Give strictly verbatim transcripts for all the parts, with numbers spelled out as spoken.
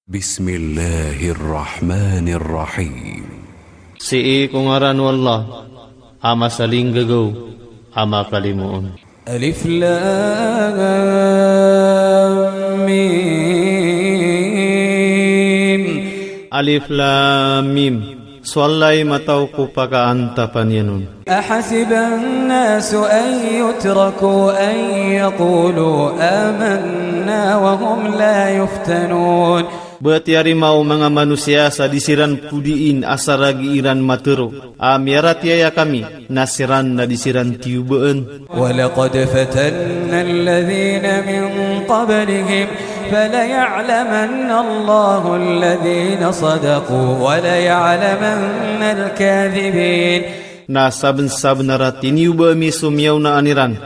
Bismillahir Rahmanir Rahim. Sii ko ngaran o Allah, a masalinggagaw, a makalimoon. Alif Lam Mim. Alif Lam Mim. So Allah i matao ko pakaantapan iyan on. Ahasiban nasu an yutraku an yaqulu amanna wa hum la yuftanun. Ba tiyarima o manga manosiya sa di siran podiin a saragi iran matero a miyaratiyaya kami, na siran na di siran tiyobaan. Wa laqad fatanna alladhina min qablihim, falaya'lamanna Allahu alladhina sadaqu, wa laya'lamanna al-kadhibin. Na sabensabenar a tiniyoba ami so miyaonaan iran,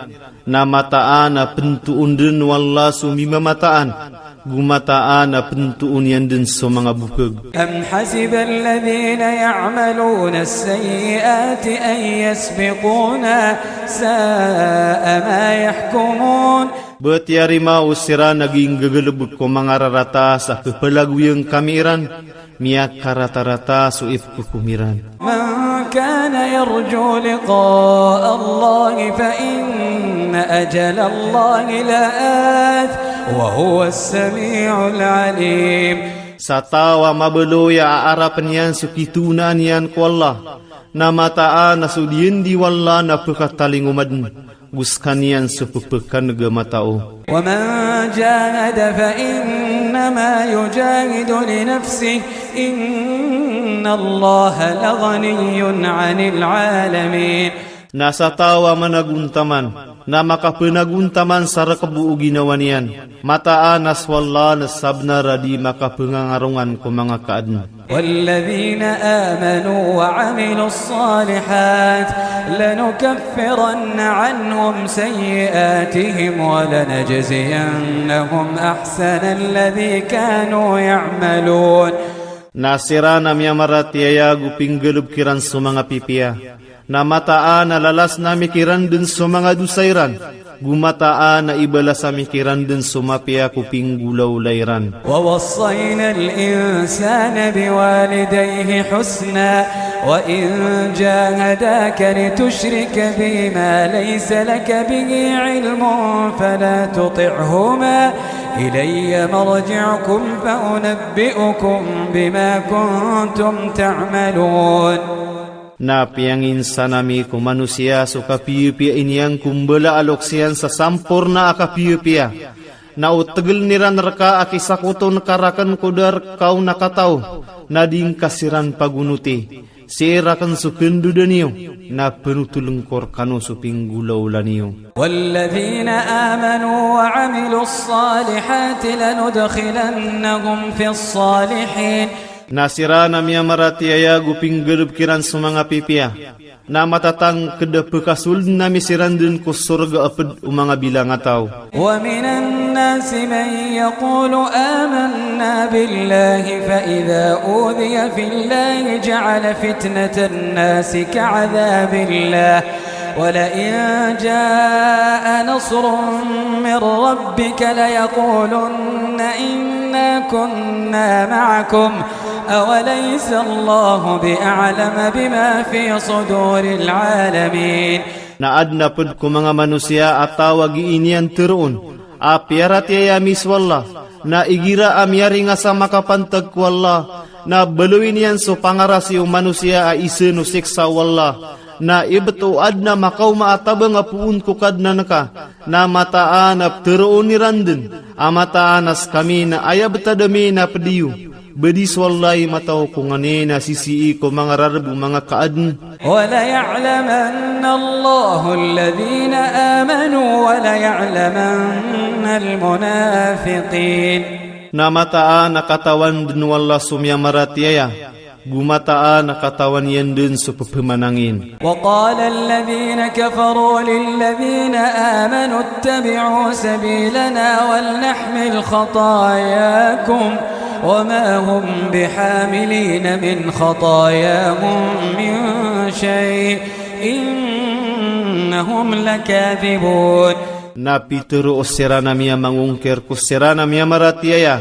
na mataan a pentoon den o Allah so mimamataan, go mataan a pentoon iyan den so manga bokeg. Am hasiba alladhina ya'maluna as-sayyi'ati an yasbiquna, sa'a ma yahkumun. Ba tiyarima o siran a gii nggegelebek ko manga rarata sa pepelagoyan kami iran, miyakaratarata so ipekokom iran. Man kana yarju liqa'a Allahi fa inna ajala Allahi la'at, wa huwa as-sami'ul alim. Sa taw a mabaloy a aarapen iyan so kitoonaan iyan ko Allah, na mataan a so diyen di o Allah na pekatalingoma den, go sekaniyan so pepekaneg a matao. Wa man jahada fa innama yujahidu li nafsihi, inna Allaha la ghaniyyun 'anil 'alamin. Na sa taw a managontaman, na makapenagontaman sa rekebo o ginawa niyan, mataan a so Allah na sabenar a di makapengangarongan ko manga kaaden. Walladhina amanu wa 'amilus salihat, lanukaffiranna 'anhum sayyi'atihim wa lanajziyannahum ahsanalladhi kanu ya'malun. Na siran a miyamaratiyaya go pinggalebek iran so manga pipiya, na mataan a lalasn ami kiran den so manga dosa iran, go mataan a ibalas ami kiran den so mapiya ko pinggolawla iran. Wa wassaynal insana biwalidayhi husna, wa in jahadaka litushrika bi ma laysa laka bihi 'ilmun fala tuti'huma, ilayya marji'ukum fa unabbi'ukum bima kuntum ta'malun. Na piyanginsan ami ko manosiya so kapiyapiya i niyan ko mbala a loks iyan sa samporna a kapiyapiya. Na o tegeln iran reka a kisakoton ka raken ko da reka on a katao, na di ngka siran pagonoti. Sii raken so kendoda niyo, na penotoln ko rekano so pinggolawla niyo. Walladhina amanu wa 'amilus salihati lanudkhilannahum fis salihin. Na siran a miyamaratiyaya go pinggalebek iran so manga pipiya, na matatangked a pekasoldn ami siran den ko sorga a ped o manga bilangataw. Wa minan nasi man yaqulu amanna billahi fa idha udhiya fillahi ja'ala fitnatan nasi ka'adhabillah. Wa la in jaa nasrun min rabbika la yaqulunna inna kunna ma'akum, awalaysa Allahu bi a'lama bima fi suduril 'alamin. Na aden a ped ko manga manosiya a taw a gii niyan teroon a piyaratiyaya ami so Allah, na igira a miyaringas a makapantag ko Allah, na baloy niyan so pangarasi o manosiya a isa o siksa o Allah, na ibt o aden a makaoma a tabang a poon ko Kadnan ka, na mataan a pteroon iran den a mataan a sekami na aya btad ami na ped iyo. Bedi so Allah i matao ko nganin a sisii ko manga rareb o manga kaaden. Wa la ya'lamanna Allahu alladhina amanu wa la ya'lamanna al-munafiqin. Na mataan a katawan den o Allah so miyamaratiyaya, go mataan a katawan iyan den so pepemanangin. Wa qala alladhina kafaru lilladhina amanu ittabi'u sabilana wal nahmil khatayakum wa ma hum bihamilina min khatayahum min shay', innahum lakadhibun. Na pitero o siran a miyamangongkir ko siran a miyamaratiyaya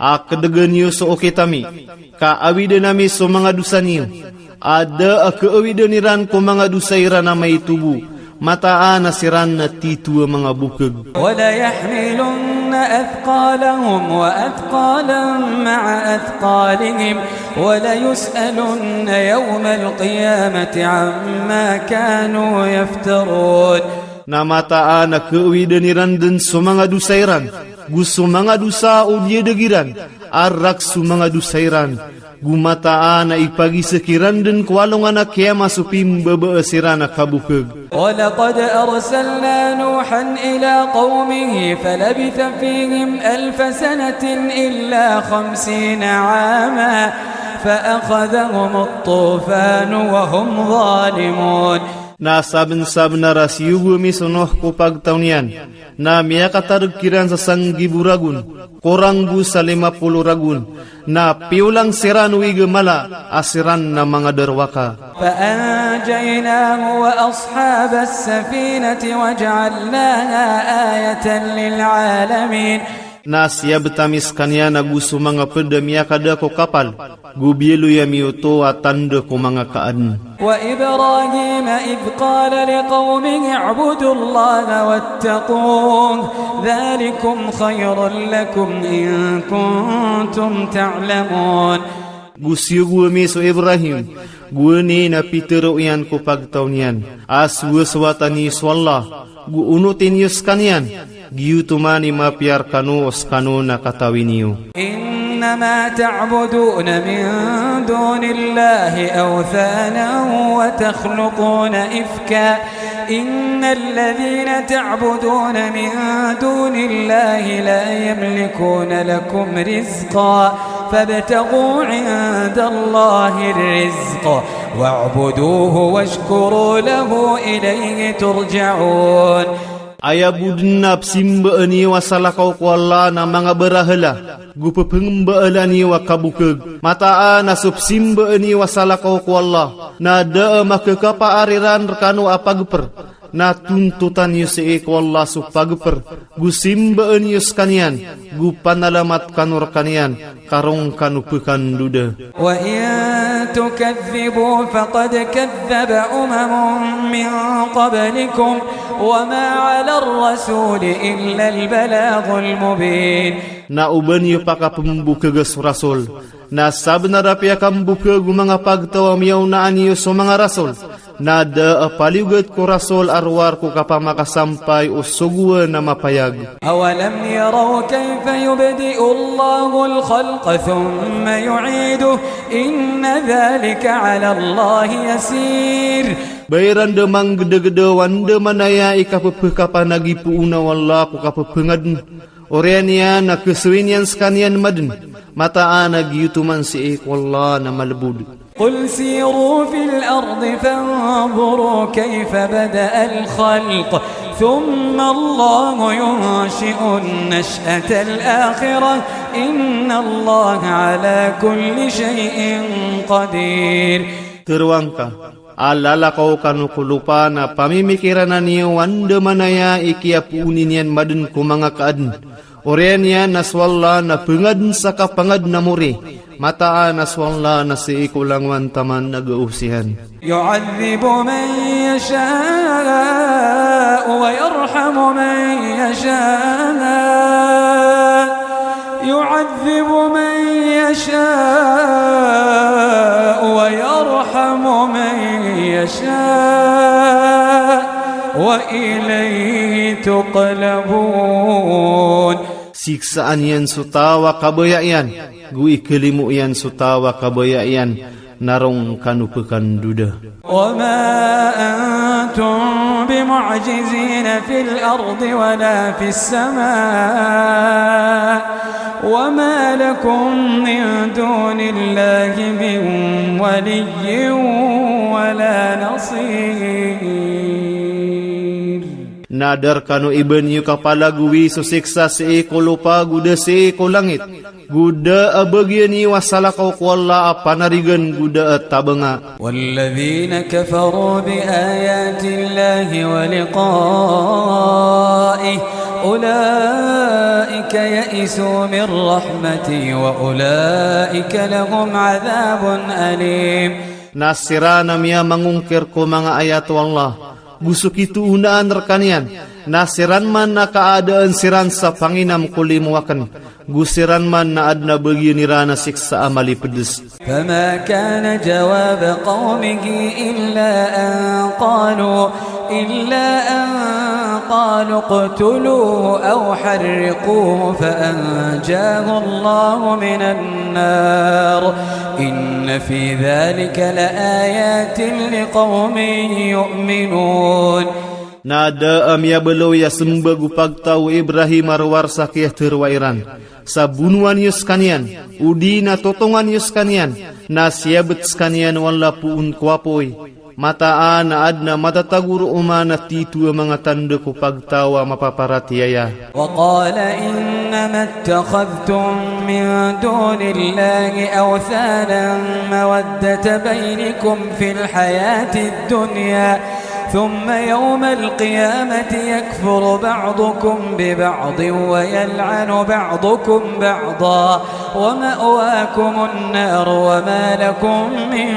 a kdgn iyo so okit ami, ka awidn ami so manga dosa niyo, a da a kaawidn iran ko manga dosa iran a maito bo, mataan a siran na tito a manga bokg. وليحملن أثقالهم وأثقالا مع أثقالهم وليسألن يوم القيامة عما كانوا يفترون. Na mataan a kaawidn iran dn so manga dosa iran, go so manga dosa o diyadg iran, a rakhs o manga dosa iran, go mataan a ipagizk iran dn ko alongan a kiyama so pimbabaas iran a kabokg. ولقد أرسلنا نوحا إلى قومه فلبث فيهم ألف سنة إلا خمسين عاما فأخذهم الطوفان وهم ظالمون. Na sabnsabnar a siyogo ami so Nuh ko pagtaw niyan, na miyakatarg kiran sa sanggibo ragon, korang bo sa lima polo ragon, na piyolang siran o igamala a siran na manga darowaka. فأنجيناه وأصحاب السفينة وجعلناها آية للعالمين. Na siyabt ami skaniyan ago so manga pd a miyakada ko kapal, go biyaloy ami oto a tanda ko manga kaadn. وإبراهيم إذ قال لقومه اعبدوا الله واتقوه ذلكم خير لكم إن كنتم تعلمون. Go siyogo ami so Ibrahim, go aya na pitharo iyan ko pagtaw niyan a sowasowatan iyo so Allah, go onotin iyo skaniyan, giyoto man i mapiya rkano o skano na katawi niyo. إنما تعبدون من دون الله أوثانا وتخلقون إفكا إن الذين تعبدون من دون الله لا يملكون لكم رزقا فابتغوا عند الله الرزق واعبدوه واشكروا له إليه ترجعون. Aya bo dn a pzimbaan iyo a salakaw ko Allah na manga barahala, go pphngmbaalan iyo a kabokg. Mataan a so pzimbaan iyo a salakaw ko Allah na da a makakapaar iran rkano a pagpr, na tontotan iyo sii ko Allah so pagpr, go simbaan iyo skaniyan, go panalamat kano rkaniyan, ka roo kano pkandoda. وإن تكذبوا فقد كذب أمم من قبلكم وما على الرسول إلا البلاغ المبين. Na o ba niyo pakapmbokga so rasul, na sabnar a piyakambokg o manga pagtaw a miyaonaan iyo so manga rasul, na da a paliyogat ko rasul a rowar ko kapamakasampay o sogoan a mapayag. أولم يروا كيف يبدئ الله الخلق ثم يعيده إن ذلك على الله يسير. Ba iran da manggdagda o andamanaya i kapphkapanag i poona o Allah ko kapphngandn. Oriyan iyan na khasoy niyan skaniyan madn, mataan a giyoto man sii ko Allah na malbod. قل سيروا في الأرض فانظروا كيف بدأ الخلق ثم الله ينشئ النشأة الآخرة إن الله على كل شيء قدير. Tharoang ka, a lalakaw kano ko lopa na pamimikirana niyo o andamanaya i kiyapooni niyan madn ko manga kaadn. Oriyan iyan na so Allah na pngadn sa kapangadn a mori. Mataan a so Allah na sii ko langowan taman a gaosihan. يعذب من يشاء ويرحم من يشاء. يعذب من يشاء ويرحم من يشاء وإليه تقلبون. Siksaan iyan so taw a kabaya iyan, go ikalimo iyan so taw a kabaya iyan, na roo kano pkandoda. وما أنتم بمعجزين في الأرض ولا في السماء وما لكم من دون الله من ولي ولا نصير. Na da rkano i ba niyo kapalagowi so siksa sii ko lopa go da sii ko langit, go da a bagian iyo a salakaw ko Allah a panarigan go da a tabanga. والذين كفروا بآيات الله ولقائه أولئك يئسوا من رحمتي وأولئك لهم عذاب أليم. Na siran a miyamangongkir ko manga ayat o Allah, go so kitoonaan rekaniyan, na siran man a kaadaan siran sa panginam ko limo aken, go siran man na aden a bagian iran a siksa a malipedes. فما كان جواب قومه إلا أن قالوا، إلا أن قالوا اقتلوه أو حرقوه فأنجاه الله من النار، إن في ذلك لآيات لقوم يؤمنون. Na da a miyabaloy a sembag o pagtaw o Ibrahim a rowar sa kiyateroa iran. Sa bonoan iyo sekaniyan, odi na totongan iyo sekaniyan, na siyabet sekaniyan o Allah poon ko apoy. Mataan a aden a matatagoro oman a tito a manga tanda ko pagtaw a mapaparatiyaya. وقال إنما اتخذتم من دون الله أوثانا مودة بينكم في الحياة الدنيا ثم يوم القيامة يكفر بعضكم ببعض ويلعن بعضكم بعضا ومأواكم النار وما لكم من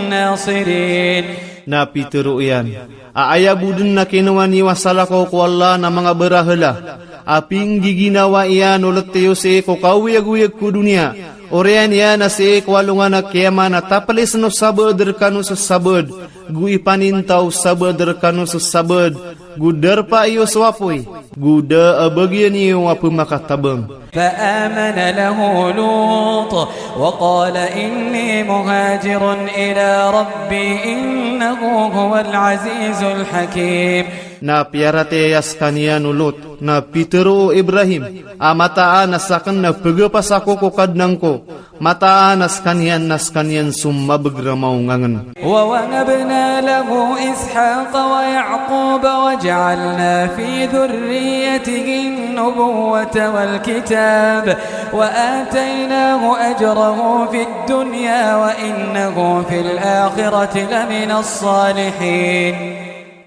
ناصرين. Na pitero iyan a aya bo den a kinowa niyo a salakaw ko Allah na manga barahala a pinggiginawa iyan o lete iyo sii ko kaoyagoyag ko doniya, oriyan iyan a sii ko alongan a kiyamat na taplisen o sabaad rekano so sabaad, go ipaninta o sabaad rekano so sabaad, go darpa iyo so apoy, go da a bagian iyo a pemakatabang. فآمن له لوط وقال إني مهاجر إلى ربي إنه هو العزيز الحكيم. Na piyaratiyaya sekaniyan o Lot, na pitero o Ibrahim a mataan a saken na pegepas ako ko Kadnan ko, mataan a sekaniyan na sekaniyan so mabegrama o ngangen. ووهبنا له إسحاق ويعقوب وجعلنا في ذريته النبوة والكتاب وآتيناه أجره في الدنيا وإنه في الآخرة لمن الصالحين.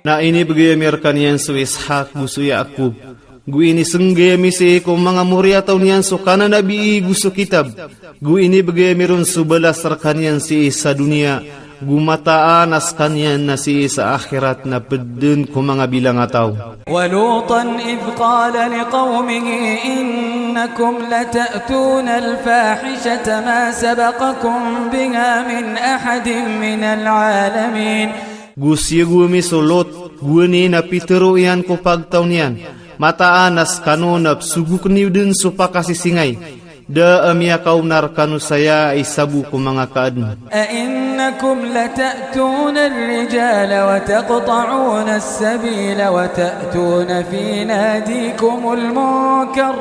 Na inibegay ami rekaniyan so Ishak go so Yaakub, go inisenggay ami sii ko manga moriyataw niyan so kananabii go so kitab, go inibegay ami ron so balas rekaniyan sii sa doniya, go mataan a sekaniyan na sii sa akhirat na ped den ko manga bilangataw. ولوطا إذ قال لقومه إنكم لتأتون الفاحشة ما سبقكم بها من أحد من العالمين. Go siyogo ami so Lot, gowani na pitero iyan ko pagtaw niyan, mataan a sekano na pesogoken iyo den so pakasisingay, da a miyakaona rekano saya a isa bo ko manga kaaden. أئنكم لتأتون الرجال وتقطعون السبيل وتأتون في ناديكم المنكر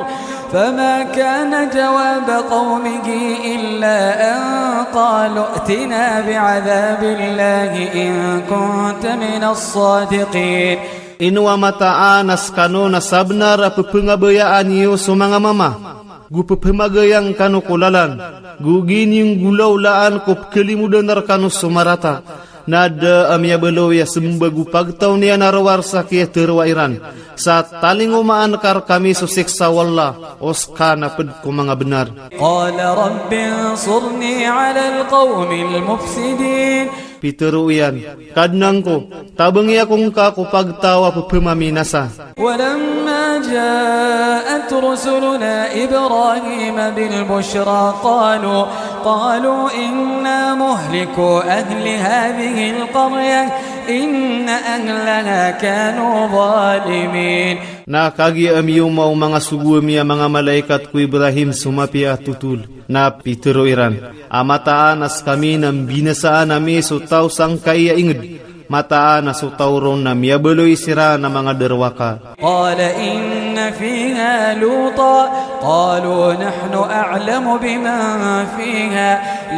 فما كان جواب قومه إلا أن قالوا ائتنا بعذاب الله إن كنت من الصادقين. Ino a mataan a sekano na sabenar a pepengabayaan iyo so manga mama, go pepemagayang kano ko lalan, go giniyanggolawlaan ko pekelimodan rekano so marata, na da a miyabaloy a sembag o pagtaw niyan a rowar sa kiyateroa iran, sa talingomaan ka rekami so siksa o Allah, o seka na ped ko manga benar. قال رب انصرني على القوم المفسدين. Pitero iyan, Kadnan ko, tabangi ako ngka ko pagtaw a pepemaminasa. ولما جاءت رسلنا إبراهيم بالبشرى قالوا، قالوا إنا مهلكو أهل هذه القرية إن أهلها كانوا ظالمين. Na kagiya miyaoma o manga sogo ami a manga malaikat ko Ibrahim so mapiya a totol, na pitero iran a mataan a sekami na mbinasaan ami so taw sangkai a inged, mataan a so taw ron na miyabaloy siran a manga derowaka. قال إن فيها لوطا قالوا نحن أعلم بمن فيها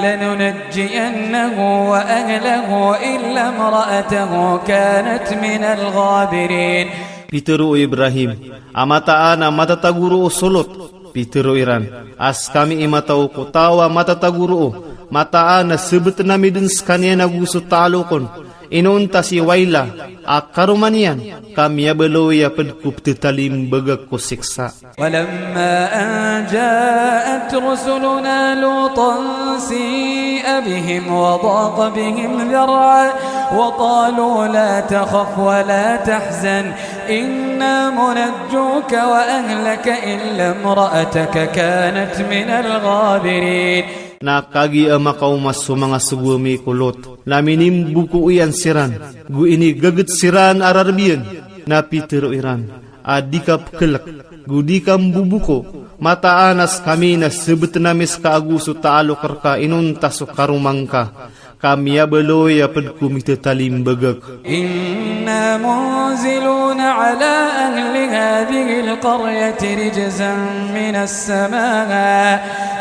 لننجينه وأهله إلا امرأته كانت من الغابرين. Pitero o Ibrahim a mataan a matatagoroo so Lot. Pitero iran a sekami i mataw ko taw a matatagoroo, mataan a sebeten ami den sekaniyan ago so talok on, Inonta si Waila a karoma niyan, ka miyabaloy a ped ko petetalim bagak ko siksa. ولما أن جاءت رسلنا لوطا سيء بهم وضاق بهم ذرعا وقالوا لا تخف ولا تحزن إنا منجوك وأهلك إلا امرأتك كانت من الغابرين. Na kagiya makaoma so manga sogo ami ko Lot, na minimboko iyan siran, go inigaget siran a rarbiyan, na pitero iran a di ka pekelek, go di ka mboboko, mataan a sekami na sebeten ami seka ago so taalok reka inonta so karoma ngka, ka miyabaloy a ped ko mitetalim bagak. إنا منزلون على أهل هذه القرية رجزا من السماء،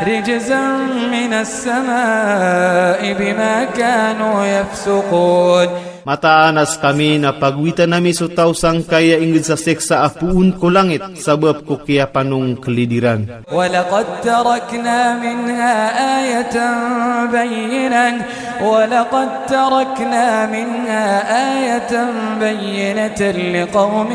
رجزا من السماء بما كانوا يفسقون. Mataan a sekami na pagowitan ami so taw sangkai a inged sa siksa a poon ko langit, sabap ko kiyapanongkelid iran. ولقد تركنا منها آية بينة، ولقد تركنا منها آية بينة لقوم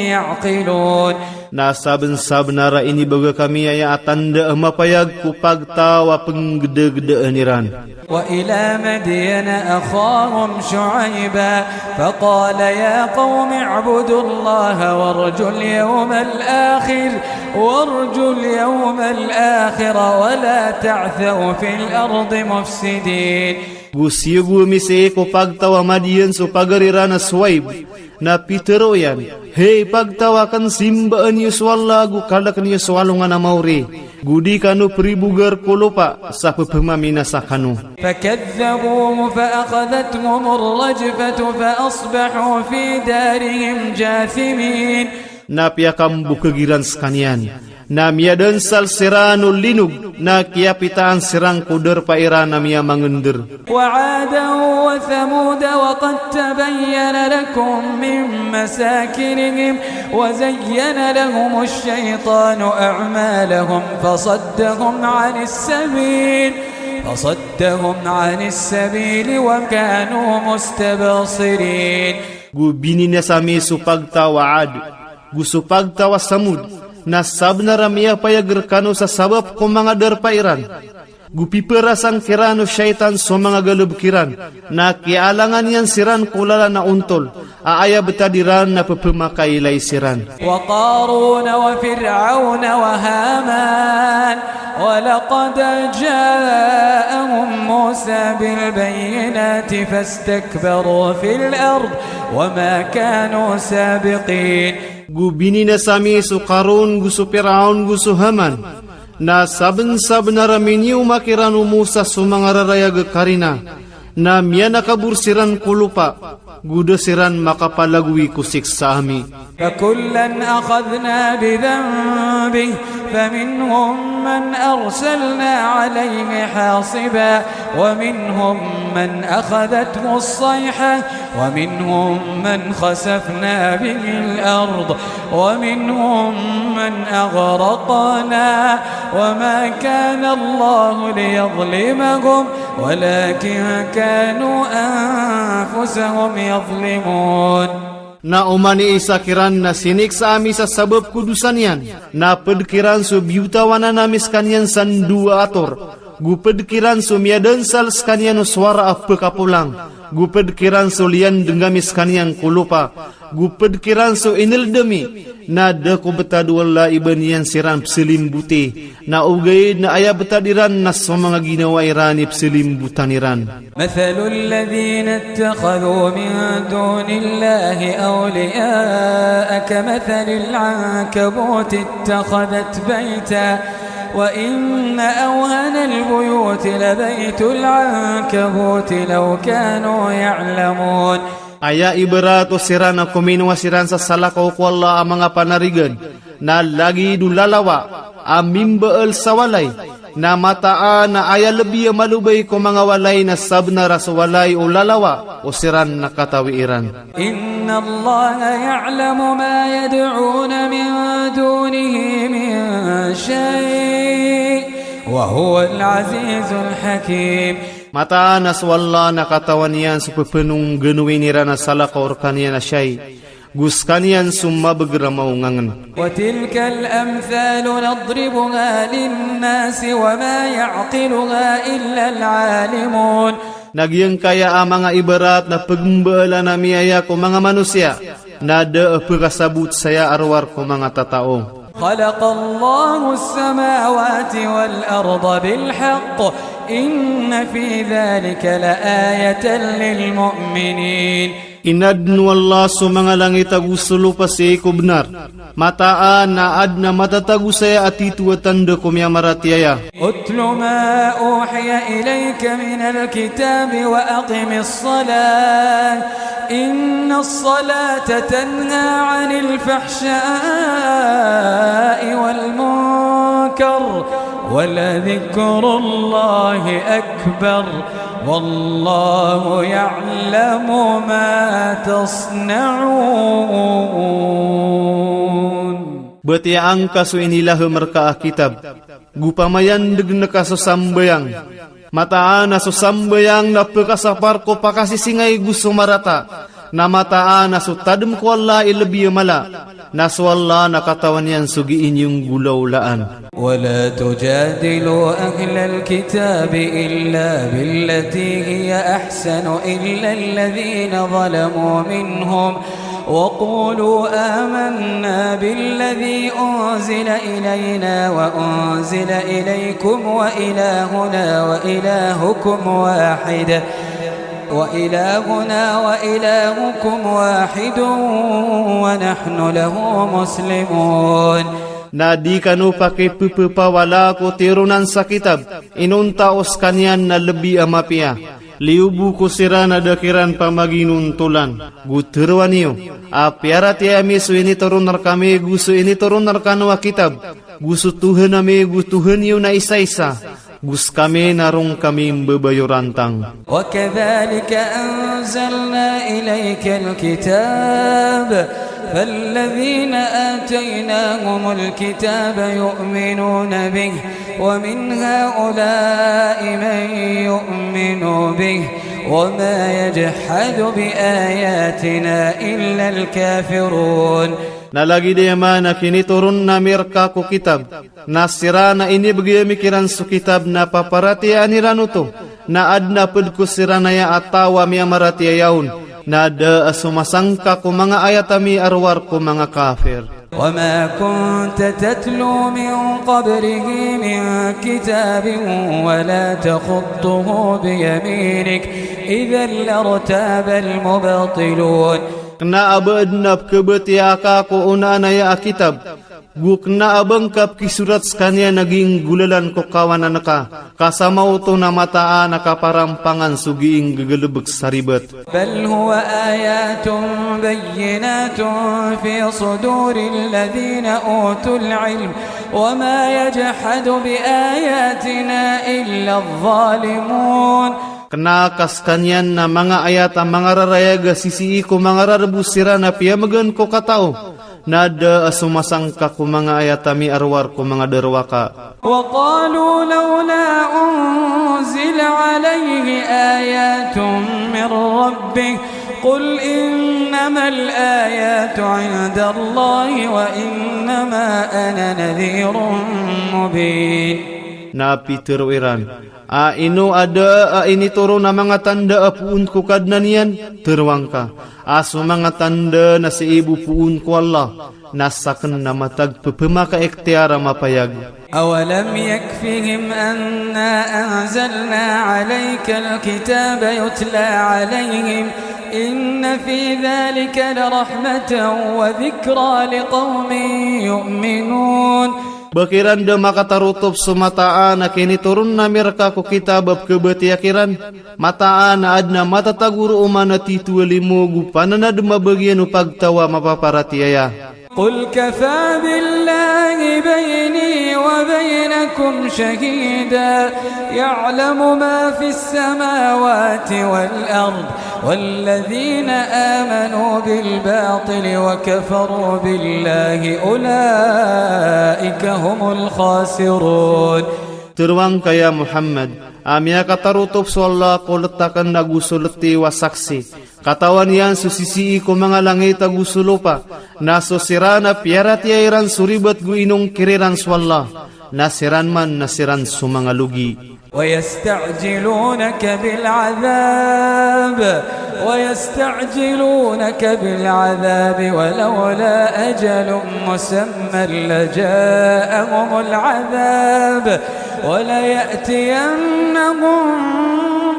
يعقلون. Na sabensabenar a inibagak ami aya a tanda a mapayag ko pagtaw a penggedagedaan iran. وإلى مدين أخاهم شعيبا فقال يا قوم اعبدوا الله وارجوا اليوم الآخر، وارجوا اليوم الآخر ولا تعثوا في الأرض مفسدين. Go siyogo ami sii ko pagtaw a Madiyan so pagari ran a Shuaib, na pitero iyan, "Hay pagtaw aken, simbaan iyo so Allah, go kaleken iyo so alongan a maori, go di kano peribogar ko lopa sa pepemaminasa kano." فكذبوه فأخذتهم الرجفة فأصبحوا في دارهم جاثمين. Na piyakambokeg iran sekaniyan, na miyadansal siran o linog, na kiyapitaan siran ko darpa iran a miyamangender. وعادا وثمود وقد تبين لكم من مساكنهم وزين لهم الشيطان أعمالهم فصدهم عن السبيل، فصدهم عن السبيل وكانوا مستبصرين. Go bininasa ami so pagtaw a Ad, go so pagtaw a Samud, na sabenar a miyapayag rekano sa sabap ko manga darpa iran. Go piperasang kiran o shaytan so manga galebek iran, na kiyaalangan iyan siran ko lalan a ontol, a aya betad iran na pepemakailay siran. وقارون وفرعون وهامان ولقد جاءهم موسى بالبينات فاستكبروا في الأرض وما كانوا سابقين. Go bininasa ami so Karun, go so Piraon, go so Haman. Na sabensabenar a minioma kiran o Musa so manga rarayag a karina, na miyanakabor siran ko lopa, go da siran makapalagoy ko siksa ami. فكلا أخذنا بذنبه فمنهم من أرسلنا عليه حاصبا ومنهم من أخذته الصيحة ومنهم من خسفنا به الأرض ومنهم من أغرقنا وما كان الله ليظلمهم ولكن كانوا أنفسهم يظلمون. Na oman i isa kiran na siniksa ami sa sabap ko dosa niyan, na ped kiran so biyotawanan ami sekaniyan sa ndowa a tor, go ped kiran so miyadansal sekaniyan o sowara a pekapolang, go ped kiran so liyandeng ami sekaniyan ko lopa, go ped kiran so ineled ami, na da ko betad o Allah i ba niyan siran peselimboti, na ogaid na aya betad iran na so manga ginawa iran i peselimbotan iran. مثل الذين اتخذوا من دون الله أولياء كمثل العنكبوت اتخذت بيتا وإن أوهن البيوت لبيت العنكبوت لو كانوا يعلمون. Aya ibarat o siran a kominowa siran sa salakaw ko Allah a manga panarigan, na lagid o lalawa a mimbaal sa walay, na mataan a aya lebi a malobay ko manga walay na sabenar a so walay o lalawa o siran na katawi iran. إن الله يعلم ما يدعون من دونه من شيء وهو العزيز الحكيم. Mataan a so Allah na katawan iyan so pephanongganowi iran a salakaw rekaniyan a siyai, go sekaniyan so mabegr a maongangen. وتلك الأمثال نضربها للناس وما يعقلها إلا العالمون. Na giyangkaya a manga ibarat na pegmbaalan ami aya ko manga manosiya, na da a pekasabot saya a rowar ko manga tatao. خلق الله السماوات والأرض بالحق إن في ذلك لآية للمؤمنين. Inadn o Allah so manga langit ago so lopa sii ko bnar. Mataan a adn a matatago saya a tito a tanda ko miyamaratiyaya. اتل ما أوحي إليك من الكتاب وأقم الصلاة إن الصلاة تنهى عن الفحشاء والمنكر ولذكر الله أكبر والله يعلم ما تصنعون. Batiyaa ngka so inilahem rka a kitab, go pamayandegen ka so sambayang. Mataan a so sambayang na pekasapar ko pakasisingay go so marata. Na mataan a so tadem ko Allah i lebi a mala. Na so Allah na katawan iyan so gii niyo nggolawlaan. ولا تجادلوا أهل الكتاب إلا بالتي هي أحسن إلا الذين ظلموا منهم وقولوا آمنا بالذي أنزل إلينا وأنزل إليكم وإلهنا وإلهكم واحد وإلهنا وإلهكم واحد ونحن له مسلمون. Na di kano pakipepepawala ko tironan sa kitab, inonta o sekaniyan na lebi a mapiya. Liyo bo ko siran a da kiran pamaginontolan. Go teroa niyo a piyaratiyaya mi so initoron rekami go so initoron rekano a kitab, go so Tohan ami go Tohan iyo na isaisa. Go sekami na ron kami mbabayorantang. وكذلك أنزلنا إليك الكتاب فالذين آتيناهم الكتاب يؤمنون به ومن هؤلاء من يؤمن به وما يجحد بآياتنا إلا الكافرون. Na lagid iyan a kinitoron ami rka ko kitab, na siran a inibegay ami kiran so kitab na paparatiyayaan iran oto, na adn a ped ko siran aya a taw a miyamaratiyaya on, na da a somasangka ko manga ayat ami a rowar ko manga kafir. وما كنت تتلو من قبله من كتاب ولا تخطه بيمينك إذا لارتاب المبطلون. Kena a ba adn a pekhabatiyaa ka ko onaan aya a kitab, go kena a ba ngka pekisorat sekaniyan a gii nggolalan ko kawanan ka, ka sa maoto na mataan a kaparampangan so gii nggegelebek sa ribat. بل هو آيات بينات في صدور الذين أوتوا العلم وما يجحد بآياتنا إلا الظالمون. Kena ka sekaniyan na manga ayat a mangararayag a sisii ko mangararebo siran a piyamegan ko katao, na da a somasangka ko manga ayat ami a rowar ko manga darowaka. وقالوا لولا أنزل عليه آيات من ربه قل إنما الآيات عند الله وإنما أنا نذير مبين. Na pitero iran a ino a da a initoron a manga tanda a poon ko Kadnan iyan, teroa ngka a so manga tanda na sii bo poon ko Allah, na saken na matag pepemakaikhtiyar a mapayag. أولم يكفهم أنا أنزلنا عليك الكتاب يتلى عليهم إن في ذلك لرحمة وذكرى لقوم يؤمنون. Ba kiran da makatarotop so mataan a kinitoron ami rka ko kitab a pekhabatiyaa kiran, mataan a adn a matatago roo man a tito a limo go pananadem a bagian o pagtaw a mapaparatiyaya. قل كفى بالله بيني وبينكم شهيدا يعلم ما في السماوات والأرض والذين آمنوا بالباطل وكفروا بالله أولئك هم الخاسرون. Tharoang ka ya Muhammad, a miyakatarotop so Allah ko let aken ago so letiyo a saksi. Katawan iyan so sisii ko manga langit ago so lopa, na so siran a piyaratiyaya iran so ribat go inongkir iran so Allah, na siran man na siran so manga logi. ويستعجلونك بالعذاب، ويستعجلونك بالعذاب ولولا أجل مسمى لجاءهم العذاب وليأتينهم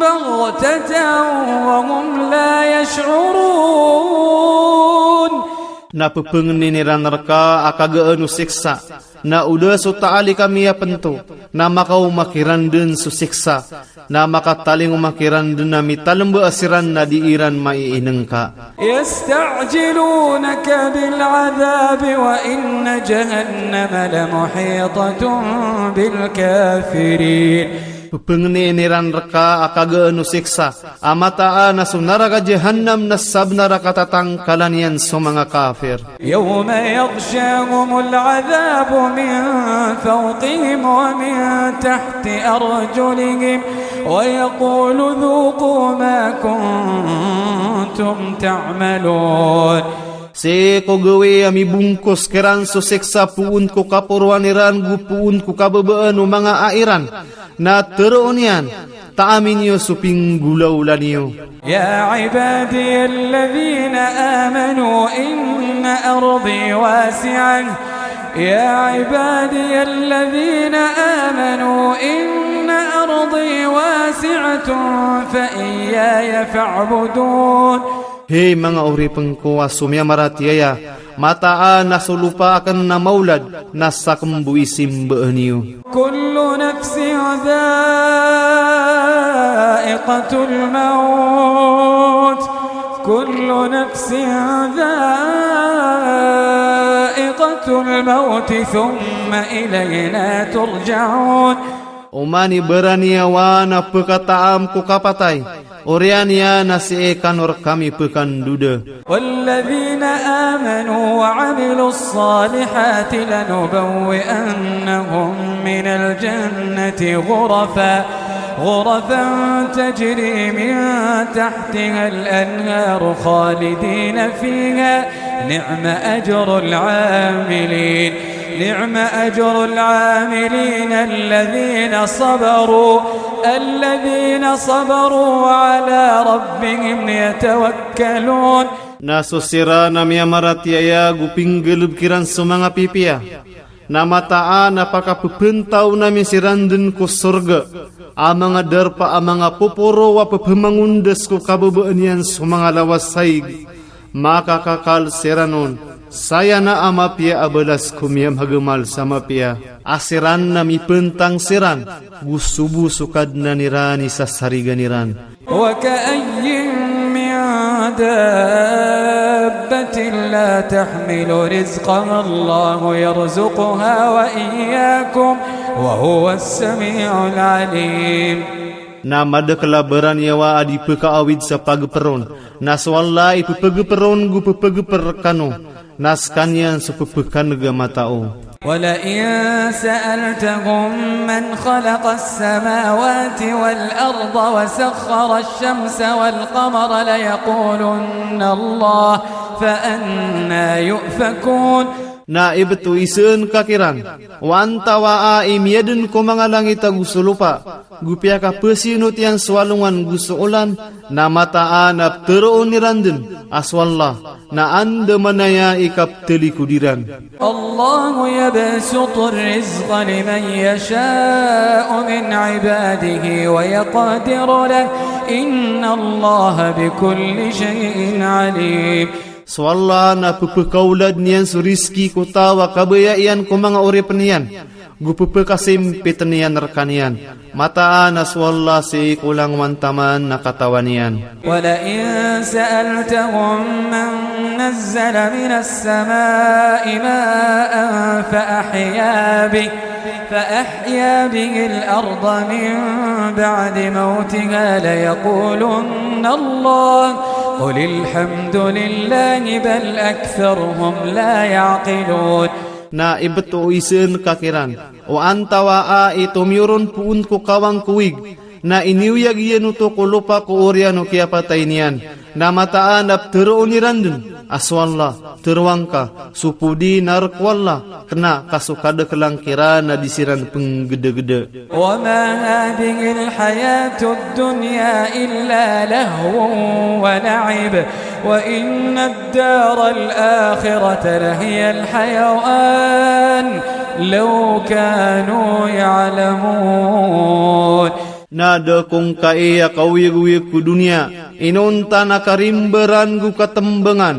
بغتة وهم لا يشعرون. Na pepengnin iran reka a kagaan o siksa, na o da so taali ka miyapento, na makaoma kiran den so siksa, na makatalingoma kiran den a mitalembaa siran na di iran maiinengka. يستعجلونك بالعذاب وإن جهنم لمحيطة بالكافرين. Pepengnin iran reka a kagaan o siksa, a mataan a so naraka Jahannam na sabenar a katatangkalan iyan so manga kafir. يوم يغشاهم العذاب من فوقهم ومن تحت أرجلهم ويقول ذوقوا ما كنتم تعملون. Sii ko gawii a mibongkos kiran so siksa poon ko kaporoan iran go poon ko kababaan o manga a iran, na teroon iyan, taami niyo so pinggolawla niyo. يا عبادي الذين آمنوا إن أرضي واسعة، يا عبادي الذين آمنوا إن أرضي واسعة فإياي فاعبدون. Hay manga oripen ko a so miyamaratiyaya, mataan a so lopa aken na maolad, na saken bo i simbaan iyo. كل نفس ذائقة الموت، كل نفس ذائقة الموت ثم إلينا ترجعون. Oman i baraniyawa na pekataam ko kapatay, oriyan iyan na sii kano rekami pekandoda. والذين آمنوا وعملوا الصالحات لنبوئنهم من الجنة غرفا، غرفا تجري من تحتها الأنهار خالدين فيها، نعم أجر العاملين. نعم أجر العاملين الذين صبروا، الذين صبروا وعلى ربهم يتوكلون. Na so siran a miyamaratiyaya go pinggalebek iran so manga pipiya, na mataan a pakapepentaw ami siran den ko sorga a manga darpa a manga poporo a pepemangondas ko kababaan iyan so manga lawas a ig. Makakakal siran on, saya na a mapiya a balas ko miyamagamal sa mapiya. A siran na mipentang siran, go sobo so Kadnan iran i sasarigan iran. وكأين من دابة لا تحمل رزقها الله يرزقها وإياكم وهو السميع العليم. Na madakel a baraniyawa a di pekaawid sa pageper on, na so Allah i pepegeper on go pepegeper rekano, na sekaniyan so pepekaneg a matao. ولئن سألتهم من خلق السماوات والأرض وسخر الشمس والقمر ليقولن الله فأنى يؤفكون. Na ibt o iseen ka kiran, o antawaa i miyaden ko manga langit ago so lopa, go piyakapesiyonotiyan so alongan go so olan, na mataan a pteroon iran den a so Allah, na anda manaya i kaptelikod iran. الله يبسط الرزق لمن يشاء من عباده ويقدر له، إن الله بكل شيء عليم. So Allah na pepekaolad niyan so rizki ko taw a kabaya iyan ko manga oripen iyan, go pepekasimpit niyan rekaniyan. Mataan a so Allah sii ko langowan taman na katawan iyan. ولئن سألتهم من نزل من السماء ماء فأحيا به، فأحيا به الأرض من بعد موتها ليقولن الله، قل الحمد لله بل أكثرهم لا يعقلون. Na ibt o iseen ka kiran, O antawaa i tomiyoron poon ko kawang ko wig, na iniyoyag iyan oto ko lopa ko oriyan o kiyapatay niyan. Na mataan a ptharoon iran dn a so Allah, tharoang ka, so podi na rk o Allah, kna ka so kadaklan kiran a di siran pnggdagda. وما هذه الحياة الدنيا إلا لهو ولعب وإن الدار الآخرة لهي الحيوان لو كانوا يعلمون. Na da ko ngkai a kaoyagoyag ko doniya, inonta na karimbaran go katmbangan,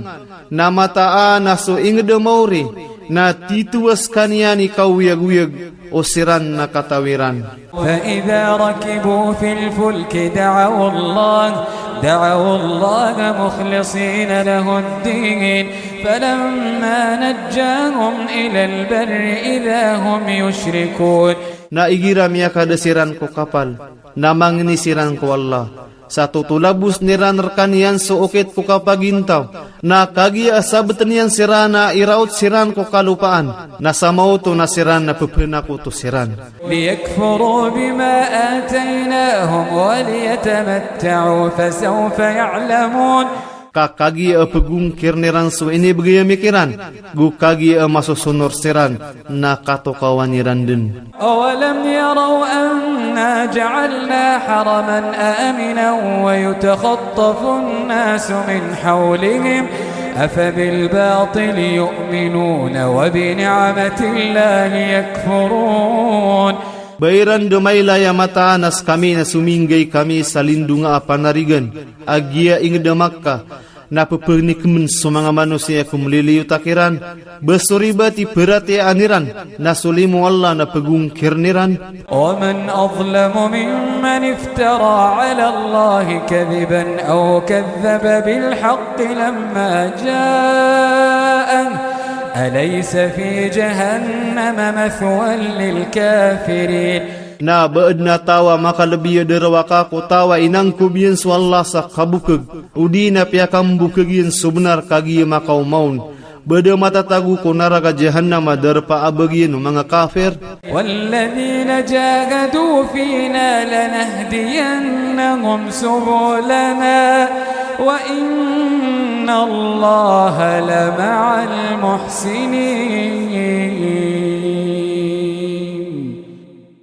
na mataan a so ingd a maori, na titho a skaniyan i kaoyagoyag o siran na katawi ran. فإذا ركبوا في الفلك دعوا الله، دعوا الله مخلصين له الدين، فلما نجاهم إلى البر إذا هم يشركون. Na igira miyakada siran ko kapal, na mangni siran ko Allah, sa totolabosn iran rkaniyan so okit ko kapagintaw, na kagiya a sabtn iyan siran a iraot siran ko kalopaan, na sa maoto na siran na pphanakot siran. ليكفروا بما آتيناهم وليتمتعوا فسوف يعلمون. Ka kagiya a pgongkirn iran so inibgay ami kiran, go kagiya a masosonor siran, na katokawan iran dn. أولم يروا أنا جعلنا حرما آمنا ويتخطف الناس من حولهم أفبالباطل يؤمنون وبنعمة الله يكفرون. Ba iran dn mailay a mataan a skami na sominggay kami sa lindonga a panarigan a giya ingd a Makkah, na pphanikmn so manga manosiya ko mliliyota kiran, ba so ribat i paratiyayaan iran, na so limo o Allah na pgongkirn iran. ومن أظلم ممن افترى على الله كذبا أو كذب بالحق لما جاءه أليس في جهنم مثوى للكافرين. Na ba adn a taw a makalbi a darowaka ko taw a inangkob iyan so Allah sa kabokg, odi na piyakambokg iyan so bnar kagiya makaoma on, ba da matatago ko naraka Jahannam a darpa a bagi iyan o manga kafir. والذين جاهدوا فينا لنهدينهم سبلنا وإن الله لمع المحسنين.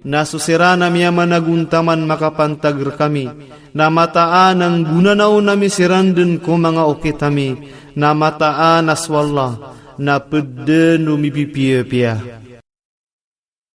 Na so siran a miyamanagontaman makapantag rkami, na mataan a nggonanaon ami siran dn ko manga okit ami, na mataan a so Allah na pd dn o mipipiyapiya.